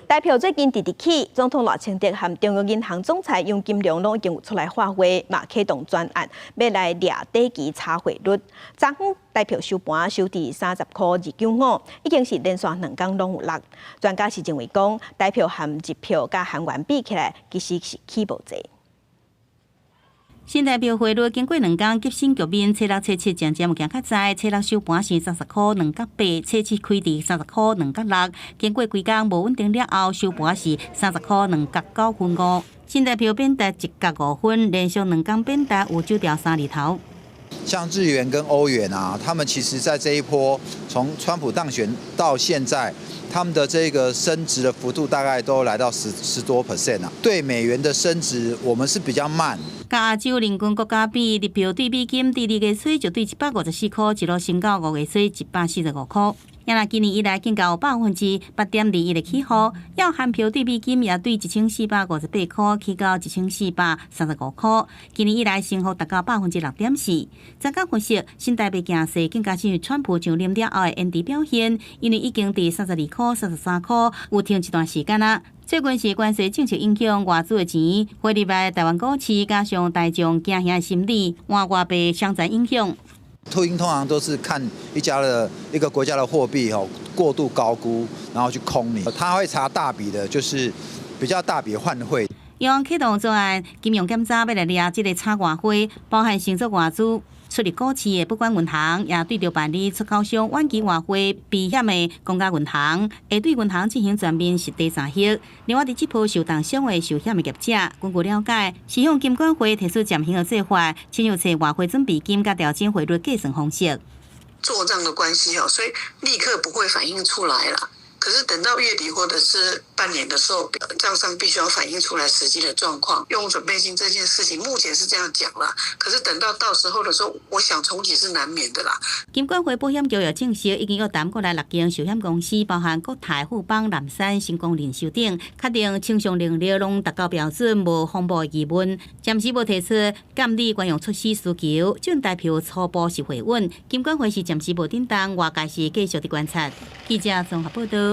台票最近直直起，總統賴清德和中央銀行總裁楊金龍攏已經有出來喊話，嘛啟動專案，欲來掠短期差匯率。昨昏台票收盤收佇30塊295，已經是連續兩工攏有落。專家是認為講，台票和日票佮韓元比起來，其實是起無濟。新台票匯率經過兩工急升局面，初六、初七漸漸有行較濟，初六收盤是30塊2角8，初七開佇30塊2角6。經過幾工無穩定了後，收盤是30塊2角9分5。新台票貶值1角5分，連續兩工貶值有少掉三字頭。像日元跟歐元啊，他們其實在這一波從川普當選到現在，他們的這個升值的幅度大概都來到10多 percent 啊。對美元的升值，我們是比較慢。佮亞洲鄰近國家比，日票對美金佇二月初就對154塊，一路升到五月初145塊。也若今年以來，更加有8.21%的起伏。要韓票對美金也對1458塊起到1435塊。今年以來升幅達到6.4%。專家分析，新台幣行勢更加是川普上任了後的延遲表現，因為已經佇32塊、33塊有停一段時間啦。最近是關稅政策影響外資的錢匯入來台灣股市，加上大眾驚嚇的心理，換外幣雙層影響。禿鷹通常都是看一家的一個國家的貨幣吼過度高估，然後去空你。他會查大筆的，就是比較大筆換匯。央行啟動專案金融檢查，欲來掠這个炒外匯，包含承做外資出入股市的不管銀行，也對著辦理出口商遠期外匯避險的公家銀行，會對銀行進行全面實地查核。另外，佇這波受重傷的壽險的業者，根據了解，是向金管會提出暫行的做法，親像揣外匯準備金佮調整匯率計算方式。做帳的關係哦，所以立刻不會反映出來啦。可是等到月底或者是半年的時候，帳上必須要反映出來實際的狀況。用準備金這件事情，目前是這樣講啦。可是等到到時候的時候，我想衝擊是難免的啦。金管會保險局也證實，已經約談國內六間壽險公司，包含國泰、富邦、南山、星光人壽等，確定清償能力攏達到標準，無風暴疑問，暫時無提出監理專用措施需求。新台票初步是回穩，金管會是暫時無震動，外界是繼續佇觀察。記者綜合報道。